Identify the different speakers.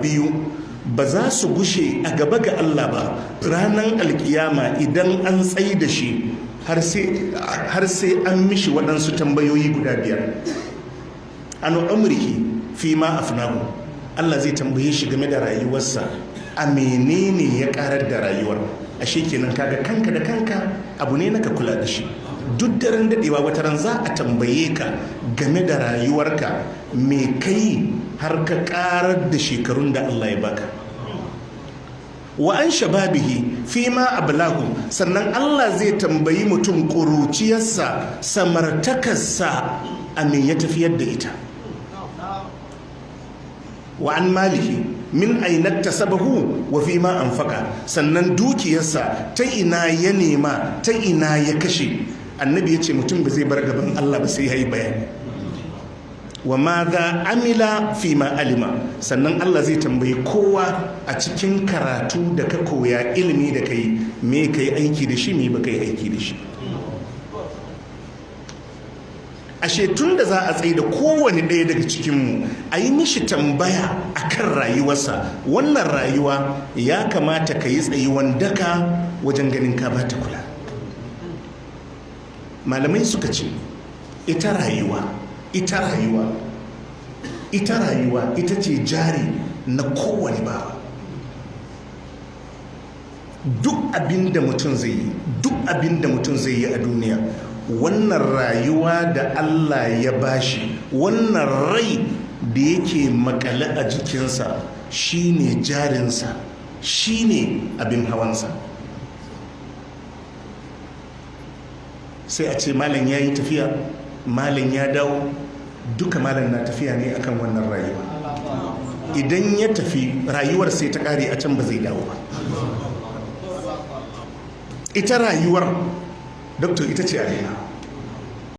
Speaker 1: Biyu ba za su gushe a gaba ga Allah ba ranar alkiyama idan an tsayi da shi, har sai an mishi waɗansu tambayoyi guda biyar. An umrihi fi ma afnahu. Allah zai tambaye shi game da rayuwarsa, a menene ya karar da rayuwar. Ashe kenan kaga kanka da kanka abu ne naka kula da shi. Duk daren dadewa, wata ran za a tambaye ka game da rayuwarka, me kai har ka karar da shekarun da Allah ya baka. Wa an shababihi fi ma ablahu. Sannan Allah zai tambayi mutum ƙuruciyarsa, samartakarsa, a me ya tafiyar da ita. Wa an malihi, min aina tasabahu wa fi ma anfaqa. Sannan dukiyarsa, ta ina ya nema, ta ina ya kashe. Annabi ya ce mutum ba zai bar gaban Allah ba sai ya yi bayani. Wa ma za amila fi ma alima. Sannan Allah zai tambayi kowa a cikin karatu da ka koya, ilimi da kai, me kai aiki da shi, me ba kai aiki da shi. Ashe tun da za a tsaye da kowane ɗaya daga cikinmu a yi mishi tambaya a kan rayuwarsa, wannan rayuwa ya kamata ka yi tsayuwan daka wajen ganin ka ba ta kula. Malamai suka ce ita rayuwa, ita rayuwa, ita rayuwa ita ce jari na kowane bawa. Duk abin da mutum zai yi, duk abin da mutum zai yi a duniya, wannan rayuwa da Allah ya bashi, wannan rai da yake makale a jikinsa, shine jarinsa, shine abin hawansa. Sai a ce malam ya yi tafiya, malam ya dawo, duka malam na tafiya ne akan wannan rayuwa. Idan ya tafi, rayuwar sai ta kare a can, ba zai dawo ba. Ita rayuwar, doctor, ita ce arena.